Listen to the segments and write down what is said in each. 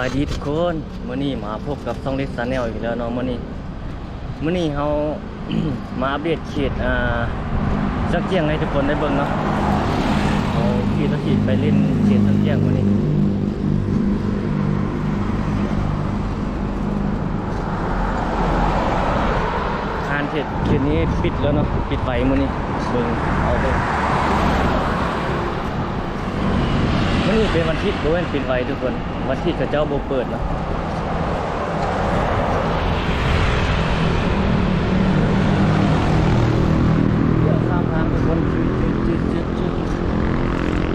ສະບາຍດີທຸກຄົນ, ມື້ນີ້ມາພົບກັບຊ່ອງເລັກຊາແນລອີກແລ້ວເນາະ. ມື້ນີ້ ມື້ນີ້ເຮົາ ມາອັບເດດເຂດ ອ່າ ຊຽງຈຽງໃຫ້ທຸກຄົນໄດ້ເບິ່ງເນາະ. ເຮົາຂີ່ລົດຖີບໄປຫຼິ້ນເຂດຊຽງຈຽງມື້ນີ້. ຮ້ານເຂດ ເຂດນີ້ປິດແລ້ວເນາະ, ປິດໄວມື້ນີ້. ເບິ່ງ ເອົາເບິ່ງ ມື້ນີ້ເປັນວັນທິດ ບໍ່ແມ່ນປິດໄວທຸກຄົນ, ວັນທິດເຂົາເຈົ້າບໍ່ເປີດເນາະ. ຂ້າມທາງທຸກຄົນ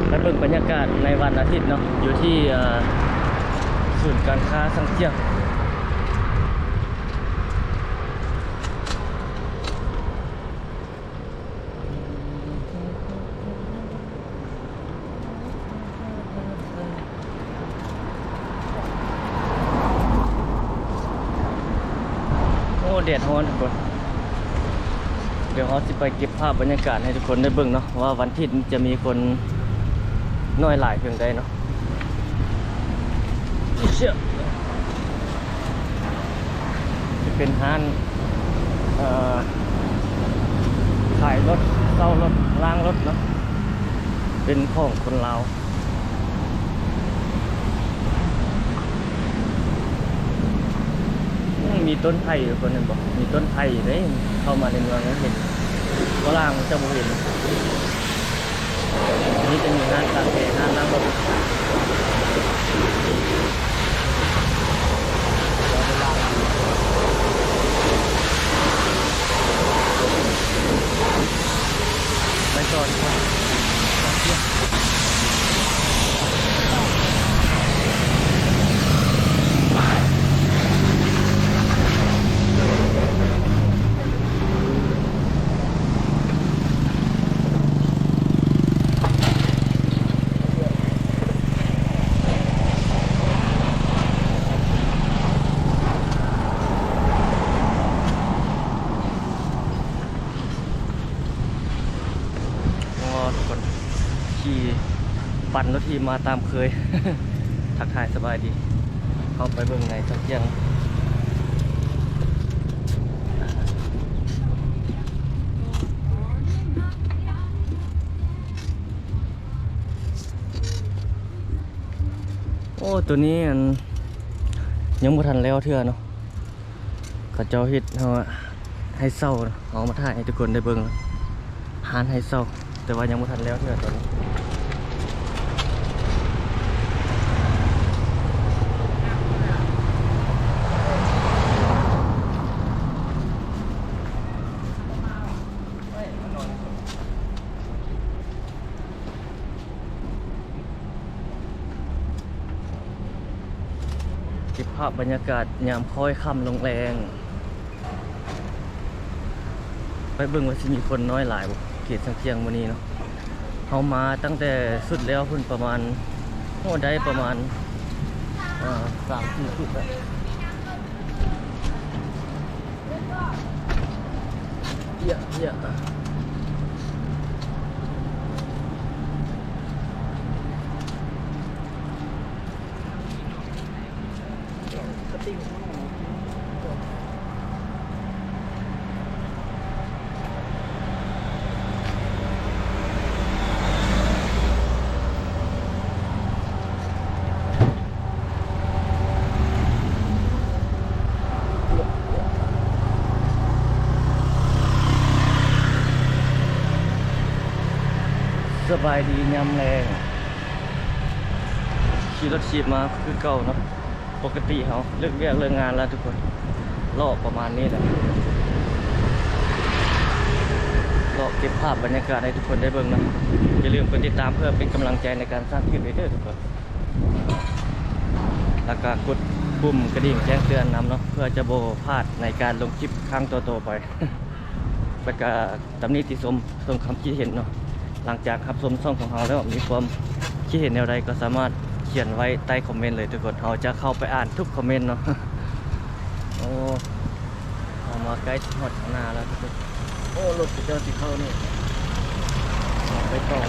ໄປເບິ່ງບັນຍາກາດໃນວັນອາທິດເນາະ ຢູ່ທີ່ ເອີ ສູນການຄ້າຊຽງຈຽງ. ໂອ້ ແດດຮ້ອນທຸກຄົນ. ດຽວເຮົາຊິໄປເກັບພາບບັນຍາກາດໃຫ້ທຸກຄົນໄດ້ເບິ່ງເນາະ ວ່າວັນທິດຈະມີຄົນໜ້ອຍຫຼາຍເຖິງໃດເນາະ. ຈະເປັນຮ້ານ ເອີ ຂາຍລົດ ເຊົ່າລົດ ລ້າງລົດເນາະ, ເປັນຂອງຄົນລາວ. ອືມ ມີຕົ້ນໄຜ່ຢູ່ ເຫັນບໍ່? ມີຕົ້ນໄຜ່ເດ້. ເຂົ້າມາໃນເມືອງເຫັນ, ຝຣັ່ງຈະບໍ່ເຫັນ. ນີ້ຈະມີຮ້ານກາແຟ, ຮ້ານລ້າງລົດ. ໄປຕໍ່ດີກວ່າ. ອໍ ທຸກຄົນ ຂີ່ປັ່ນລົດຖີບມາຕາມເຄີຍ. ທັກທາຍສະບາຍດີ. ເຂົ້າໄປເບິ່ງໃນຊຽງຈຽງ. ໂອ້ ໂຕນີ້ ອັນ ຍັງບໍ່ທັນແລ້ວເທື່ອເນາະ. ເຂົາເຈົ້າເຮັດ ເຮົາ ໃຫ້ເຊົ່າ, ເຮົາເອົາມາຖ່າຍໃຫ້ທຸກຄົນໄດ້ເບິ່ງ. ຮ້ານໃຫ້ເຊົ່າ ແຕ່ວ່າຍັງບໍ່ທັນແລ້ວເທື່ອຕອນນີ້. ເກັບພາບບັນຍາກາດຍາມຄ້ອຍຄ່ຳລົງແລງ. ໄປເບິ່ງວ່າຊິມີຄົນນ້ອຍຫຼາຍບໍ່ ເຂດຊຽງຈຽງມື້ນີ້ເນາະ. ເຮົາມາຕັ້ງແຕ່ສຸດແລ້ວພຸ້ນ ປະມານ ໂອ້ ໄດ້ປະມານ ເອີ ສາມສີ່ຊຸດແລ້ວ. ເຍາະ ເຍາະ. ສະບາຍດີຍາມແລງ. ຂີ່ລົດຖີບມາຄືເກົ່າເນາະ. ປົກກະຕິເຮົາເລີກວຽກເລີກງານແລ້ວທຸກຄົນ, ເລາະປະມານນີ້ແຫຼະ, ເລາະເກັບພາບບັນຍາກາດໃຫ້ທຸກຄົນໄດ້ເບິ່ງເນາະ. ຢ່າລືມກົດຕິດຕາມເພື່ອເປັນກຳລັງໃຈໃນການສ້າງຄລິບເດີທຸກຄົນ, ແລ້ວກະກົດປຸ່ມກະດິ່ງແຈ້ງເຕືອນນຳເນາະ ເພື່ອຈະບໍ່ພາດໃນການລົງຄລິບຄັ້ງຕໍ່ໆໄປ. ແລ້ວກະຕຳໜິຕິຊົມ ສົ່ງຄຳຄິດເຫັນເນາະ. ຫຼັງຈາກຮັບຊົມຊ່ອງຂອງເຮົາແລ້ວ ມີຄວາມຄິດເຫັນແນວໃດກໍສາມາດຂຽນໄວ້ໃຕ້ຄອມເມັນເລີຍທຸກຄົນ, ເຮົາຈະເຂົ້າໄປອ່ານທຸກຄອມເມັນເນາະ. ໂອ້ ເຮົາມາໃກ້ຮອດຂ້າງໜ້າແລ້ວທຸກຄົນ. ໂອ້ ລົດເຂົາເຈົ້າຊິເຂົ້ານີ້ ໄປຕໍ່.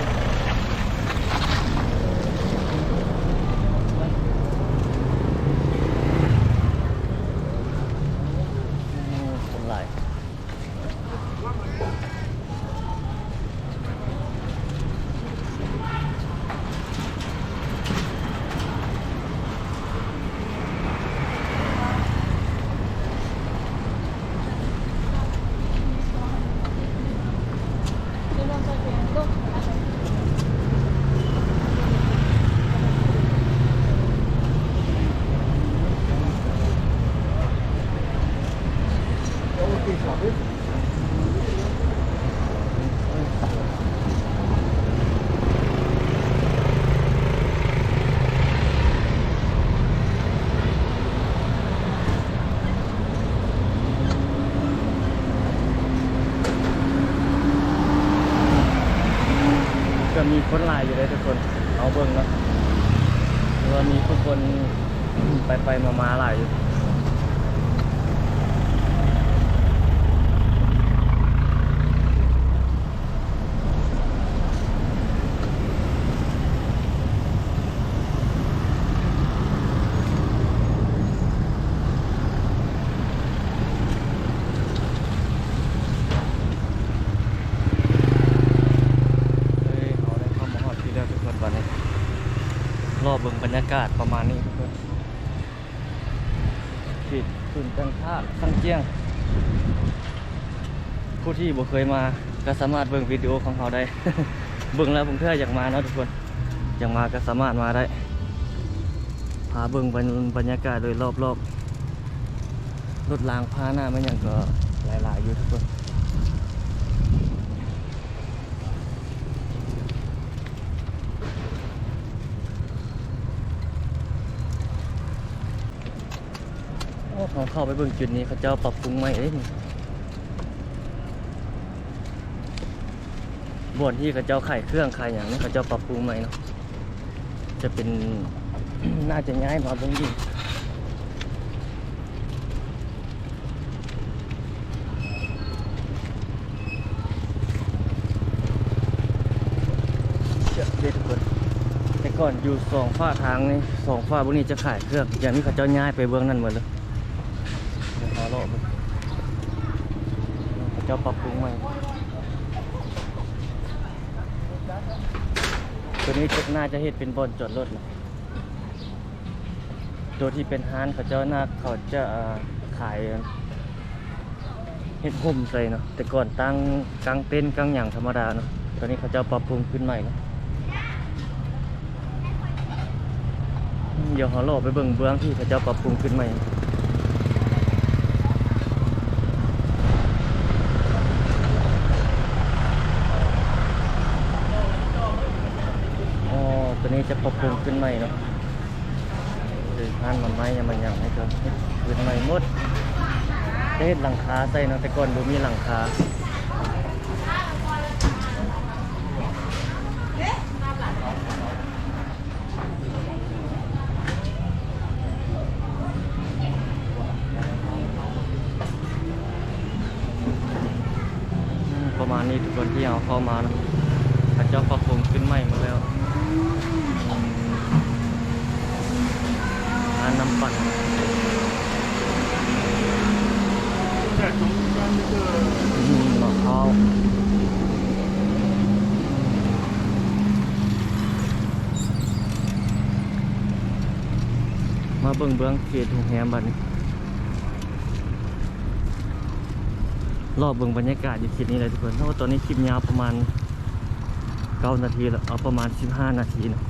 ກໍມີຄົນຫຼາຍຢູ່ເດ້ທຸກຄົນ ເຮົາເບິ່ງເນາະ ວ່າມີຜູ້ຄົນໄປໆມາໆຫຼາຍຢູ່. ເອີຍ ເຮົາໄດ້ເຂົ້າມາຮອດທີ່ແລ້ວທຸກຄົນ ບັດນີ້ລໍເບິ່ງບັນຍາກາດປະມານນີ້ທຸກຄົນ. ເຂດສູນການຄ້າຊາງຈຽງ ຜູ້ທີ່ບໍ່ເຄີຍມາກໍສາມາດເບິ່ງວິດີໂອຂອງເຮົາໄດ້ ເບິ່ງແລ້ວບາງເທື່ອຢາກມາເນາະທຸກຄົນ ຢາກມາກໍສາມາດມາໄດ້. ພາເບິ່ງບັນ ບັນຍາກາດໂດຍລອບໆ ລົດລາງພາຫະນະແມ່ນຫຍັງກໍຫຼາຍໆຢູ່ທຸກຄົນ. ໂອ້ ເຮົາເຂົ້າໄປເບິ່ງຈຸດນີ້ ເຂົາເຈົ້າປັບປຸງໃໝ່ເດ້ນີ້ ບ່ອນທີ່ເຂົາເຈົ້າຂາຍເຄື່ອງຂາຍຫຍັງນີ້ ເຂົາເຈົ້າປັບປຸງໃໝ່ເນາະ ຈະເປັນ ໜ້າຈະຍ້າຍມາບ່ອນນີ້. ເດີທຸກຄົນ ແຕ່ກ່ອນຢູ່ສອງຝາທາງນີ້ ສອງຝາເບື້ອງນີ້ຈະຂາຍເຄື່ອງ ດຽວນີ້ເຂົາເຈົ້າຍ້າຍໄປເບື້ອງນັ້ນໝົດເລີຍ. ດຽວເຮົາເລາະເບິ່ງ ເຂົາເຈົ້າປັບປຸງໃໝ່ ໂຕນີ້ຈະ ໜ້າຈະເຮັດເປັນບ່ອນຈອດລົດ. ໂຕທີ່ເປັນຮ້ານເຂົາເຈົ້ານະ ເຂົາຈະຂາຍເຮັດຮົ່ມໃສ່ເນາະ ແຕ່ກ່ອນຕັ້ງກາງເຕັນກາງຫຍັງທຳມະດາເນາະ ຕອນນີ້ເຂົາເຈົ້າປັບປຸງຂຶ້ນໃໝ່ເນາະ. ດຽວເຮົາເລາະໄປເບິ່ງເບື້ອງທີ່ເຂົາເຈົ້າປັບປຸງຂຶ້ນໃໝ່. ອໍ ໂຕນີ້ຈະປັບປຸງຂຶ້ນໃໝ່ເນາະ. ຄືຮ້ານໝາກໄມ້ ຫຍັງມາຫຍັງນີ້ກໍເຮັດຄືນໃໝ່ໝົດ ຈະເຮັດຫຼັງຄາໃສ່ເນາະ ແຕ່ກ່ອນບໍ່ມີຫຼັງຄາ. ອືມ ປະມານນີ້ທຸກຄົນ ທີ່ເຮົາເຂົ້າມານະ ເຂົາເຈົ້າປັບປຸງຂຶ້ນໃໝ່ໝົດແລ້ວ ຮ້ານນ້ຳປັ່ນ ອືມ ໝາກພ້າວ ມາເບິ່ງເບື້ອງເຂດໂຮງແຮມບັດນີ້. ລອບເບິ່ງບັນຍາກາດຢູ່ເຂດນີ້ແຫຼະທຸກຄົນ. ໂອ້ ຕອນນີ້ຄລິບຍາວປະມານເກົ້ານາທີແລ້ວ ເອົາປະມານສິບຫ້ານາທີເນາະ.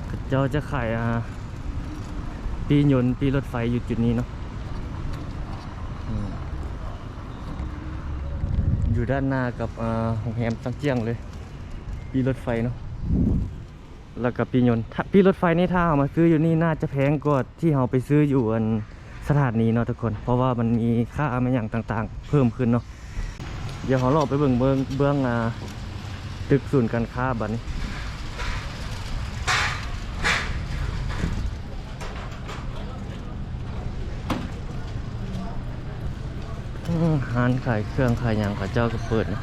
ເຂົາເຈົ້າຈະຂາຍ ອ່າ ປີ້ຍົນ ປີ້ລົດໄຟຢູ່ຈຸດນີ້ເນາະ. ອືມ ຢູ່ດ້ານໜ້າກັບ ອ່າ ໂຮງແຮມຊາງຈຽງເລີຍ ປີ້ລົດໄຟເນາະ. ແລ້ວກໍປີ້ຍົນ ປີ້ລົດໄຟນີ້ ຖ້າເຮົາມາຊື້ຢູ່ນີ້ ໜ້າຈະແພງກວ່າທີ່ເຮົາໄປຊື້ຢູ່ອັນສະຖານີເນາະທຸກຄົນ ເພາະວ່າມັນມີຄ່າແມ່ນຫຍັງຕ່າງໆເພີ່ມຂຶ້ນເນາະ. ດຽວເຮົາເລາະໄປເບິ່ງເບື້ອງ ເບື້ອງ ອ່າ ຕຶກສູນການຄ້າບັດນີ້. ອືມ ຮ້ານຂາຍເຄື່ອງຂາຍຫຍັງເຂົາເຈົ້າກໍເປີດນະ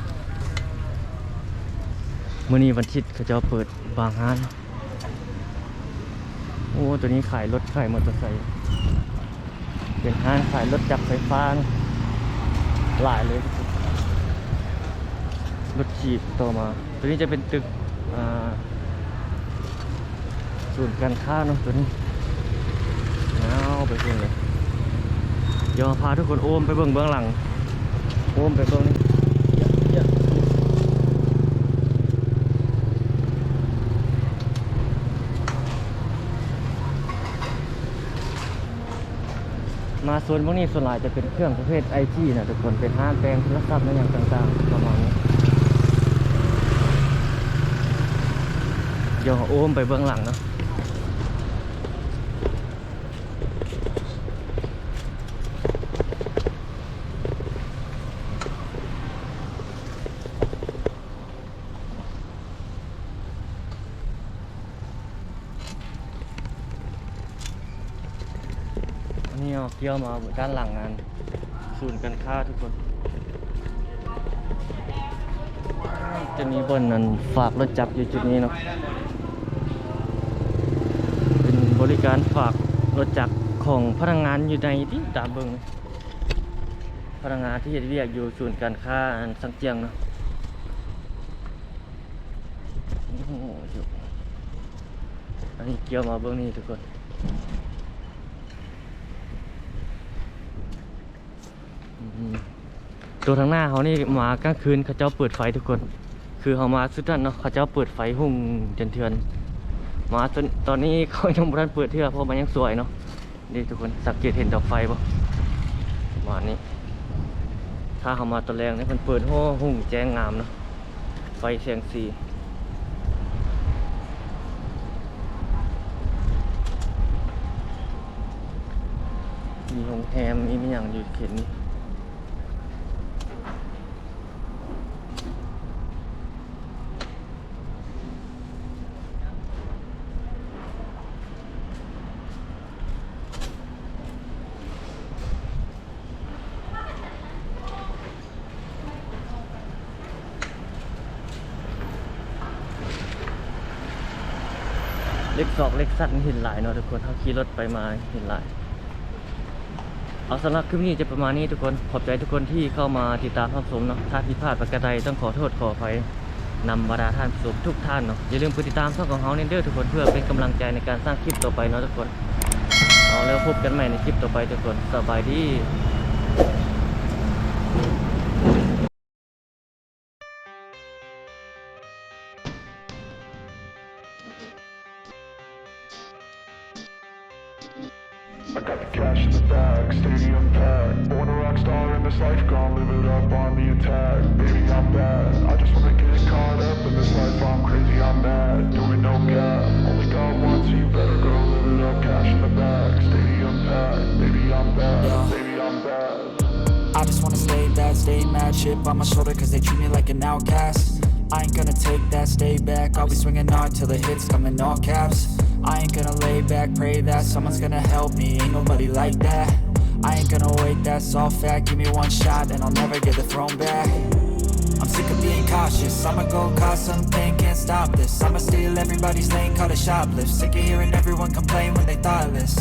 ມື້ນີ້ວັນທິດເຂົາເຈົ້າເປີດບາງຮ້ານ. ໂອ້ ໂຕນີ້ຂາຍລົດຂາຍມໍເຕີໄຊ ເປັນຮ້ານຂາຍລົດຈັກໄຟຟ້ານະ ຫຼາຍເລີຍ ລົດຖີບ. ຕໍ່ມາ ໂຕນີ້ຈະເປັນຕຶກ ອ່າ ສູນການຄ້າເນາະ ໂຕນີ້ຍາວໄປພຸ້ນເລີຍ. ດຽວພາທຸກຄົນໂອ້ມໄປເບິ່ງເບື້ອງຫຼັງ ໂອ້ມໄປເບິ່ງນີ້ ໂຊນພວກນີ້ສ່ວນຫຼາຍຈະເປັນເຄື່ອງປະເພດໄອທີນະທຸກຄົນ ເປັນຮ້ານແປງໂທລະສັບ ແມ່ນຫຍັງຕ່າງໆ ປະມານນີ້. ດຽວໂອມໄປເບື້ອງຫຼັງເນາະ. ອັນນີ້ເຮົາກ່ຽວມາດ້ານຫຼັງງານສູນການຄ້າທຸກຄົນ ຈະມີບ່ອນນັ້ນຝາກລົດຈັກຢູ່ຈຸດນີ້ເນາະ ເປັນບໍລິການຝາກລົດຈັກຂອງພະນັກງານຢູ່ໃນທີ່ຕາມເບິ່ງ ພະນັກງານທີ່ເຮັດວຽກຢູ່ສູນການຄ້າອັນຊາງຈຽງເນາະ. ໂອ້ໂຫ ອັນນີ້ກ່ຽວມາເບິ່ງນີ້ທຸກຄົນ ອືມ ໂຕທາງໜ້າເຮົານີ້ມາກາງຄືນເຂົາເຈົ້າເປີດໄຟທຸກຄົນ ຄືເຮົາມາຊຸດນັ້ນເນາະ ເຂົາເຈົ້າເປີດໄຟຮຸ່ງເຖື່ອນໆ ມາຈົນຕອນນີ້ເຂົາຍັງບໍ່ທັນເປີດເທື່ອ ເພາະມັນຍັງສວຍເນາະ. ນີ້ທຸກຄົນສັງເກດເຫັນດອກໄຟບໍ່? ປະມານນີ້ ຖ້າເຮົາມາຕອນແລງນີ້ ເພິ່ນເປີດ ໂອ້ ຮຸ່ງແຈ້ງງາມເນາະ ໄຟແສງສີ ມີໂຮງແຮມ ມີຫຍັງຢູ່ເຂດນີ້. ເຫຼັກຊອກເຫຼັກສັດເຫັນຫຼາຍເນາະທຸກຄົນ ເຮົາຂີ່ລົດໄປມາເຫັນຫຼາຍ. ເອົາ ສຳລັບຄລິບນີ້ຈະປະມານນີ້ທຸກຄົນ ຂອບໃຈທຸກຄົນທີ່ເຂົ້າມາຕິດຕາມຮັບຊົມເນາະ ຖ້າຜິດພາດປະການໃດຕ້ອງຂໍໂທດຂໍອະໄພນຳບັນດາທ່ານຜູ້ຊົມທຸກທ່ານເນາະ. ຢ່າລືມກົດຕິດຕາມຊ່ອງຂອງເຮົາແນ່ເດີທຸກຄົນ ເພື່ອເປັນກຳລັງໃຈໃນການສ້າງຄລິບຕໍ່ໄປເນາະທຸກຄົນ. ເອົາ ແລ້ວພົບກັນໃໝ່ໃນຄລິບຕໍ່ໄປທຸກຄົນ ສະບາຍດີ. I got the cash in the bag, stadium packed. Born a rock star in this life, gon' live it up on the attack. Baby, I'm bad. I just wanna get caught up in this life. I'm crazy, I'm mad. Doing no cap. Only got one, so you better go live it up. Cash in the bag, stadium packed. Baby, I'm bad. Baby, I'm bad. I just wanna stay bad, stay mad. Chip on my shoulder 'cause they treat me like an outcast. I ain't gonna take that, stay back. I'll be swinging hard till the hits come in all caps. I ain't gonna lay back, pray that someone's gonna help me. Ain't nobody like that. I ain't gonna wait, that's all fact. Give me one shot and I'll never get the throne back. I'm sick of being cautious. I'ma go cause something, can't stop this. I'ma steal everybody's lane, call it shoplift. Sick of hearing everyone complain when they thoughtless.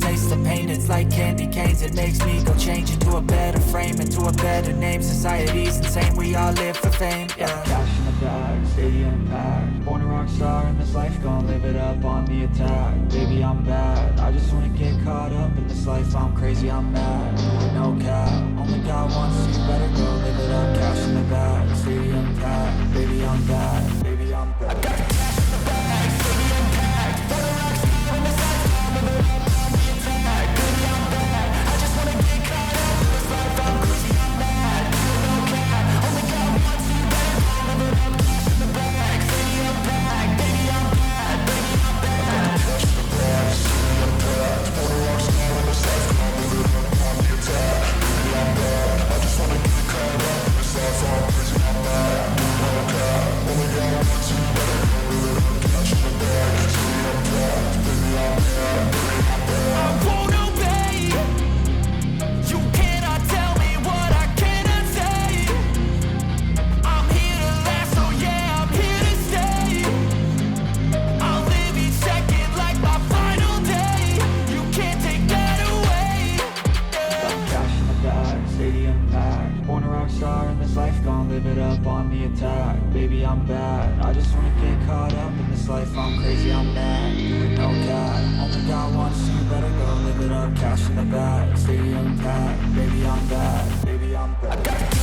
Taste the pain, it's like candy canes. It makes me go change into a better frame, into a better name. Society's insane, we all live for fame, yeah. Cash in the bag, stadium packed. Born a rock star in this life, gon' live it up on the attack. Baby, I'm bad. I just wanna get caught up in this life. I'm crazy, I'm mad. Doing no cap. Only got one, so you better go live it up. Cash in the bag, stadium packed. Baby, I'm bad. Baby, I'm bad. I won't obey. You cannot tell me what I cannot say. I'm here to last, so yeah, I'm here to stay. I'll live each second like my final day. You can't take that away. Yeah. Cash in the bag, stadium packed. Born a rock star in this life, gon' live it up on the attack. Baby, I'm bad. I just wanna get caught up in this life. I'm crazy, I'm mad. Doing no cap. Only got one, so you better go live it up. Cash in the bag, stadium packed. Baby, I'm bad. Baby, I'm bad.